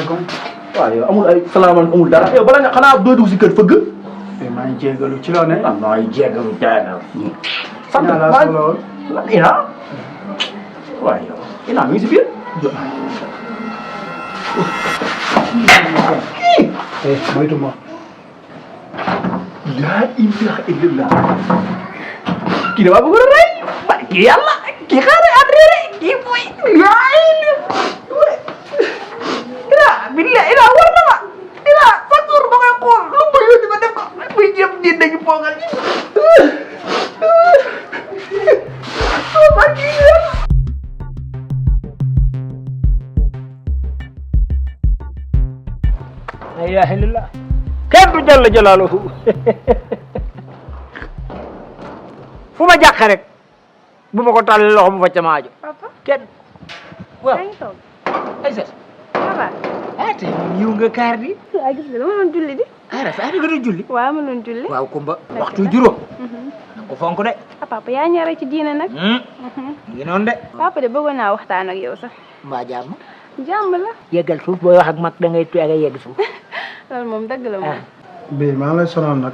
salaamaaleykum. waaw yow amul ay salaamaaleykum amul dara yow bala nga xanaa doo dugg si kër fëgg. maa ngi jégalu ci loo ne. ah maa ngi jégalu jaay sant laa soxla woon. lan Ina. waaw yow Ina mi ngi si biir. moytu ma. laa ilaha illallah. kii damaa bëgg a rey. ba kii yàlla kii xaaral adréré kii mooy. laa ilaha. Ina war na ma. Ina chaque jour ba koy xool lu ma yónni ma def ko muy jëm nit dañu poogal ñi. la ilaha illallah kenn du jalla jalaaluhu fu ma jàq rek bu ma ko tàllee loxo mu fa ca maajo papa kenn waaw yaa ngi toog. ay sat papa. te yiw nga kaar di waaw gis nga dama doon julli di. rafa nga doon julli waaw ma doon julli. waaw kumba waxtu juróom ko fonk de papa yaa ñaare ci diine nag. ngi noonu de papa de bëggoon naa waxtaan ak yow sax. mbaa jàmm jàmm la. yeggal suuf booy wax ak mag da ngay tuyaga yegg suuf loolu moom dëgg la moom. bii maa ngi lay sonal nag.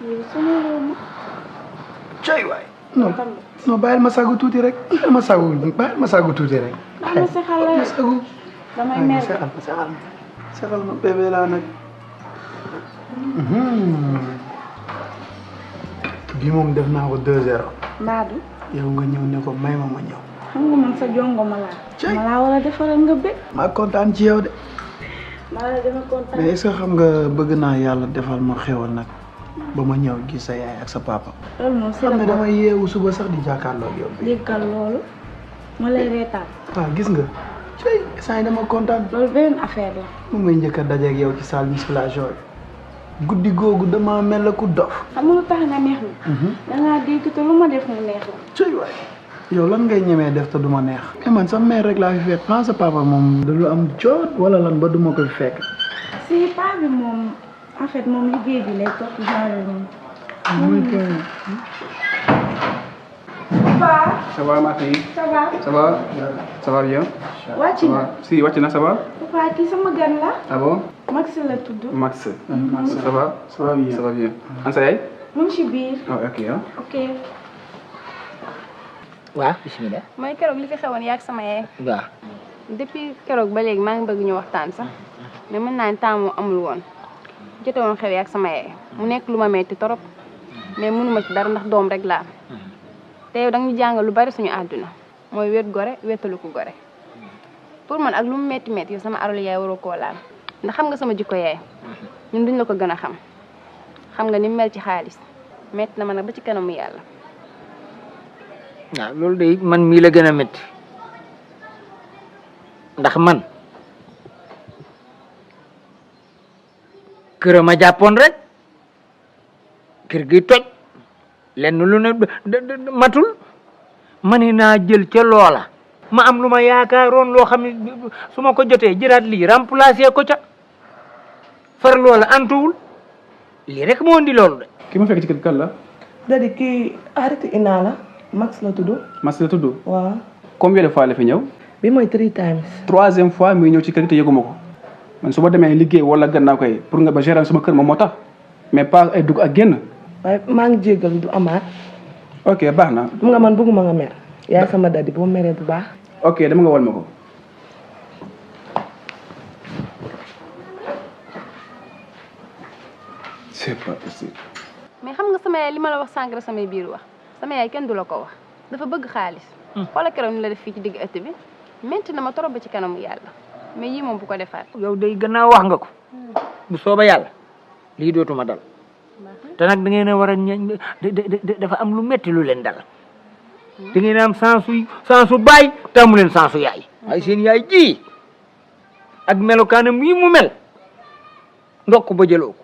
yow sama réew mi. cay waay. non bàyyil ma sagu tuuti rek. bàyyil ma sagu tuuti rek. dama sexal la ma sagu. damay mer. sexal ma bébé laa nag. bii moom def naa ko 2-0. Mbadou. yow nga ñëw ne ko may ma ñëw. xam nga man sa jongo ma laa. ma laa war a defaral nga bé. maa kontaan ci yow de. maa la dama kontaan. mais est-ce que xam nga bëgg naa yàlla defal ma xéwal nag ba ma ñëw gis sa yaay ak sa papa. loolu moom si la xam ne damay yeewu suba sax di jàkkaarloo ak yow. déggal loolu ma lay reetaan. waaw gis nga. cey saa yi dama kontaan. loolu beneen affaire la. mu may njëkk a dajeeg yow ci salle musculation bi guddi googu dama mel la ku dof. xam nga lu tax nga neex na. dangaa dégg te lu ma def mu neex la. cey waay yow lan ngay ñemee def te du ma neex. mais man sa mère rek laa fi fekk. sa papa moom da lu am jot wala lan ba du ma ko fi fekk. si paa bi moom en fait moom liggéey bi lay topp genre moom. Papa. Ça va ma fille? Ça va. Ça va? Ça va bien? wàcc na. Si wàcc na ça va? Papa kii sama gan la. Ah bon? Max la tudd. Max. Max ça va? ça va bien. Ça va bien. An sa yaay? mu ngi ci biir. Ah ok ah. ok. waaw bismillah mooy keroog li fi xewoon yaa ak sama yaay. waaw depuis keroog ba léegi maa ngi bëgg ñu waxtaan sax mais mën naa ne temps moo amul woon jote woon xew yaa ak sama yaay mu nekk lu ma metti torop mais mënuma ci dara ndax doom rek laa te yow da nga ñu jàngal lu bari suñu àdduna mooy wét gore wétalu ko gore pour man ak lu mu metti metti yow sama arol yaay waroo koo laal ndax xam nga sama jikko yaay ñun duñ la ko gën a xam nga ni mel ci xaalis metti na ma nag ba ci kanamu yàlla. waaw loolu de man mii la gën a métti ndax man kër ma jàppoon rek kër gi toj lenn lu ne matul ma ne naa jël ca loola ma am lu ma yaakaaroon loo xam ne su ma ko jotee jëraat lii remplacer ko ca far loola antuwul lii rek moo indi loolu de. Ki ma fekk ci kër kan la? Dadi kii arrêté Ina la Max la tudd. Max la tudd? waaw. Combien de fois la fi ñëw? bi mooy 3 times. 3e fois muy ñëw ci kër gi te yëguma ko. Man su ma demee liggéey wala gannaaw koy pour nga ba gérer sama kër moom moo tax mais pas ay dugg ak génn. waaye maa ngi jéggal du amaat. Ok baax na. xam nga man bëgguma nga mer. yaay sama dadi boo meree bu baax. Ok dama nga wal ma ko. C'est pas possible. mais xam nga sama yaay li ma la wax sànq rek samay biir wax sama yaay kenn du la ko wax dafa bëgg xaalis. xoola keroog ni la def fii ci digg ëtt bi métti na ma torop ba ci kanamu yàlla mais yii moom bu ko defaat. yow day gannaaw wax nga ko bu sooba yàlla lii dootuma dal te nag da ngeen a war a dafa am lu metti lu leen dal da ngeen a am sansu baay te amu leen sansu yaay ay seen yaay ji ak melokaanam yi mu mel ndokk ba jëloo ko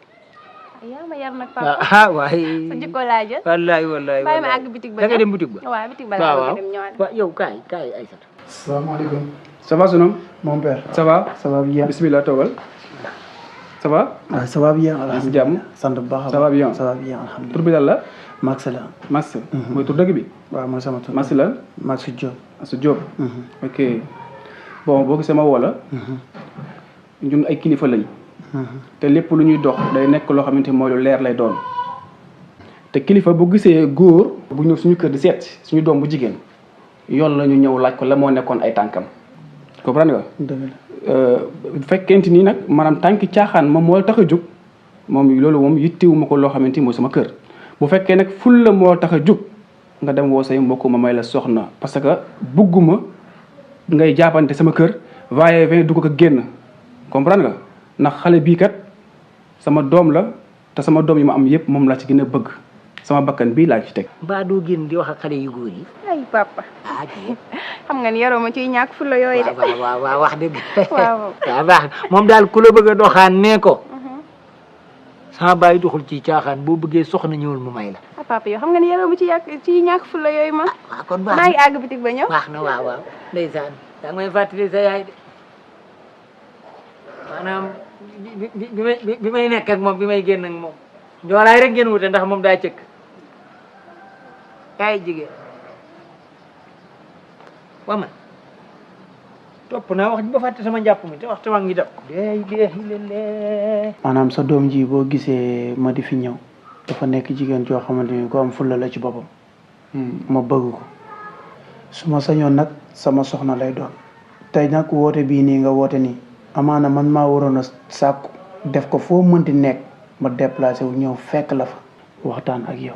yaa ma yar nag papa. waaye sa jikko laa jël. wallaay wallaay bàyyi ma àgg bitig ba da nga dem bitig ba. waaw bitig ba laa bëgg dem ñëwaat. waaw yow kaay Aïssata. salaamaaleykum. Ça va son homme? mon père. Ça va? ça va bien. Bismillah toogal. Ça va? waaw ça va bien. jàmm. sant bu baax. Ça va bien. ça va bien alhamdulilah. Tur bi lan la? Max la. Max. mooy tur dëgg bi? waaw mooy sama tur. Max lan? Max Diop. Max Diop. Ok bon boo gisee ma woo la ñun ay kilifa lañ te lépp lu ñuy dox day nekk loo xamante mooy lu leer lay doon te kilifa bu gisee góor bu ñëw suñu kër di seet suñu doom bu jigéen yoon la ñu ñëw laaj ko la moo nekkoon ay tànkam comprendre nga bu fekkente ni nag maanaam tànki caaxaan moom moo tax a jóg moom loolu moom yittewuma ko loo xamante ni mooy sama kër bu fekkee nag ful la moo tax a jóg nga dem woo say mbokk ma may la soxna parce que bugguma ngay jàppante sama kër vaillé vin dugg ko génn comprendre nga ndax xale bii kat sama doom la te sama doom yi ma am yëpp moom laa ci gën a bëgg sama bakkan bii laa ci teg. mbaa doo génn di wax ak xale yu góor yi. ay papa ah xam nga ni yaroo ma ciy ñàkk fulla yooyu de. waaw wax dëgg. waaw baax moom daal ku la bëgg a doxaan nee ko. sama baay doxul ci caaxaan boo bëggee soxna ñëwul mu may la. ah papa yow xam nga ni yaroo ma ci ñàkk fulla yooyu ma. waaw kon baax maa ngi àgg bitig ba ñëw. baax na waaw ndeysaan daa may fàttali sa yaay de maanaam bi may nekk ak moom bi may génn ak moom njoolaay rek ngeen wute ndax moom daa cëkk kaay jigéen waa man topp naa wax ba fàtte sama njàpp mi te waxtu waa ngi dem maanaam sa doom ji boo gisee ma di fi ñëw dafa nekk jigéen joo xamante ni ko am fulla la ci boppam ma bëgg ko su ma sañoon nag sama soxna lay doon tey nag woote bii nii nga woote nii amaana man maa waroon a sàkku def ko foo mënti nekk ma déplacé wu ñëw fekk la fa waxtaan ak yow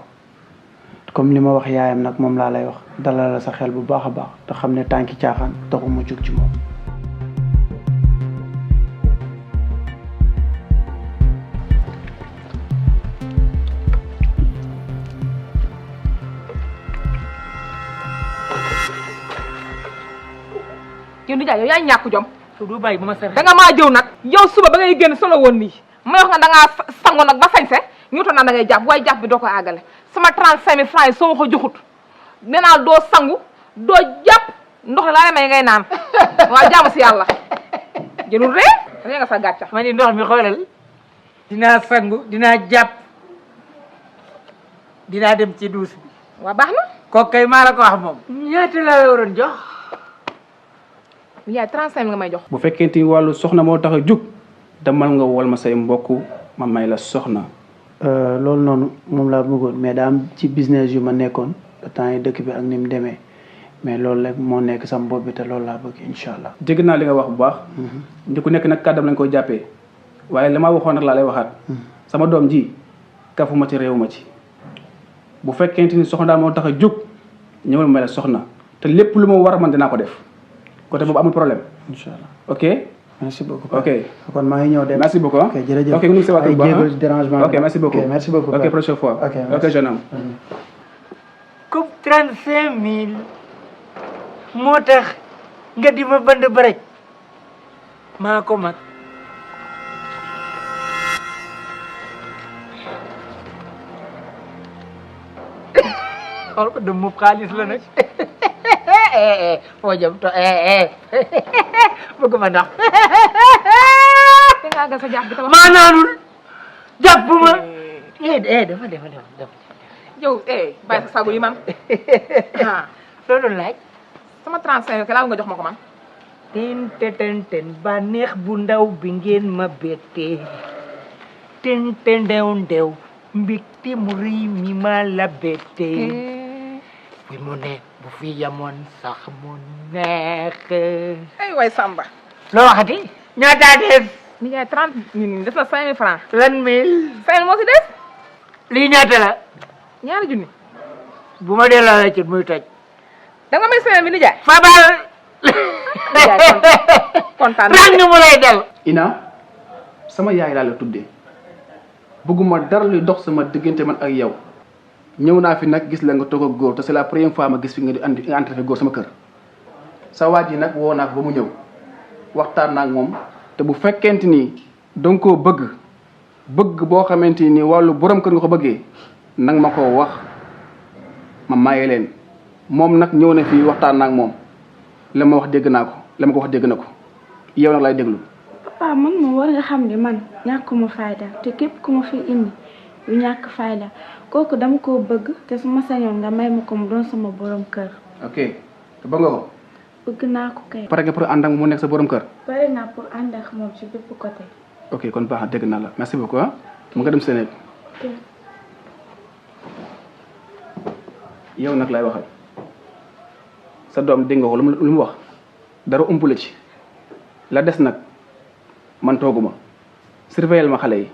comme li ma wax yaayam nag moom laa lay wax dalal la sa xel bu baax a baax te xam ne tànki caaxaan taxu ma jóg ci moom. yow nijaay yow yaa ñàkk jom su du bàyyi ba ma ser da nga maa jëw nag yow suba ba ngay génn solo woon nii may wax nga da ngaa sangu nag ba sañse ñu toog naan da ngay jàpp waaye jàpp bi doo ko àggale sama 35 000 francs yi soo ma ko joxut nee naa doo sangu doo jàpp ndox la laa may ngay naan waa jaamu si yàlla jëlul ree da nga sa gàcca ma ni ndox mi xoolal dinaa sangu dinaa jàpp dinaa dem ci duus bi waa baax na kooku kay maa la ko wax moom ñaata laa la waroon jox yaay 35 000 nga may jox bu fekkente ni wàllu soxna moo tax a jóg demal nga wol ma say mbokk ma may la soxna. loolu noonu moom laa bëggoon mais daa am ci business yu ma nekkoon temps yi dëkk bi ak ni mu demee mais loolu rek moo nekk sama bopp bi te loolu laa bëgg incha allah. dégg naa li nga wax bu baax. ndi ku nekk nag kàddam lañ koy jàppee waaye li ma waxoon nag laa lay waxaat. sama doom ji kafuma ci réew ma ci bu fekkente ni soxna daal moo tax a jóg ñëwal ma may la soxna te lépp lu ma war man dinaa ko def côté boobu amul problème. incha allah ok. merci beaucoup. ok kon maa ngi ñëw dem. merci beaucoup. ok jërëjëf ok nu sa ay jéego dérangement. ok merci beaucoup. ok merci beaucoup. ok prochaine fois. ok ok jeune homme. comme 35 000 moo tax nga di ma bënd bërëj maa ko mag xool ko dem mu xaalis la nag foo jëm to bëgg ma ndax te nga àggal sa jàpp bi te wax maa naanul jàpp ma dafa yow bàyyi sa sagu yi man loolu laaj sama 35 000 laa nga jox ma ko man ten ba neex bu ndaw bi ngeen ma bettee ten ndew mbégte mu rëy mi ma la bettee bi mu ne bu fi yamoon sax mu neex ay waay Samba loo waxati ñaata des ni jaay 30 000 def na 5 000 francs 20 000 5 000 moo si des lii ñaata la ñaari junni bu ma delloo la ci muy toj da nga may 5 000 ni jaay fabal kontaan rang mu lay del Ina sama yaay laa la tuddee bëgguma dara luy dox sama diggante man ak yow ñëw naa fi nag gis la nga toog ak góor te c'est la première fois ma gis fi nga di andi nga entré góor sama kër sa waaj yi nag woo naa ko ba mu ñëw waxtaan naa ak moom te bu fekkente ni danga koo bëgg boo xamante ni wàllu borom kër nga ko bëggee nag ma ko wax ma maye leen moom nag ñëw na fii waxtaan naa ak moom la ma wax dégg naa ko la ma ko wax dégg na ko yow nag lay déglu. papa man moom war nga xam ne man ñàkkuma fayda te képp ku ma fi indi yu ñàkk fayda kooku dama koo bëgg te su ma sañoon nga may ma ko mu doon sama borom kër. ok te bëgg nga ko. bëgg naa ko kay. pare nga pour ànd ak mu nekk sa borom kër. pare naa pour ànd ak moom ci bépp côté. ok kon baax na dégg naa la merci beaucoup ah mu nga dem sa néeg. yow nag lay waxal sa doom dégg nga ko lu mu wax dara umpule ci la des nag man tooguma surveiller ma xale yi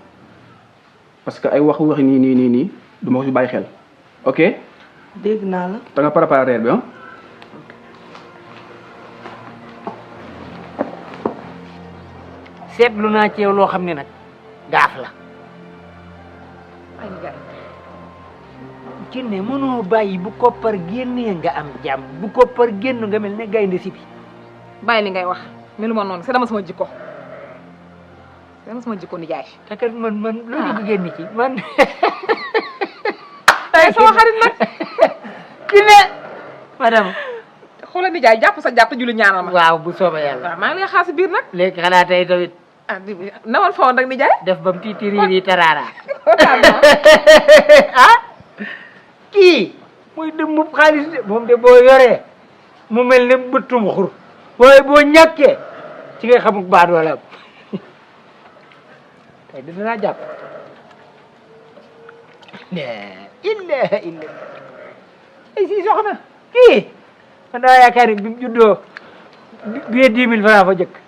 parce que ay wax nii du ma ko ci bàyyi xel ok. dégg naa la. da nga préparé reer bi ah. seetlu naa ci yow loo xam ne nag gaaf la ay nijaay ci ne mënoo bàyyi bu koppar génnee nga am jàmm bu koppar génn nga mel ne gaynde si bi bàyyi li ngay wax meluma noonu c'est dama sama jikko nijaay te kat man loo dugg génn ci man ay sama xarit nag ci ne madame xoolal nijaay jàpp sa jàpp julli ñaanal ma waaw bu soobee yàlla waaw maa ngi lay xaar si biir nag léegi xanaa tey tamit nawal fa woon rek nijaay def bam tiitiriiri taraara ah kii muy dëmmub xaalis de moom de boo yoree mu mel ne bëttum xur waaye boo ñàkkee ci nga xamuk baadoolam tey dina laa jàpp illa ay si soxna kii man daa yaakaar ni bi mu juddoo billet 10 000 francs fa jëkk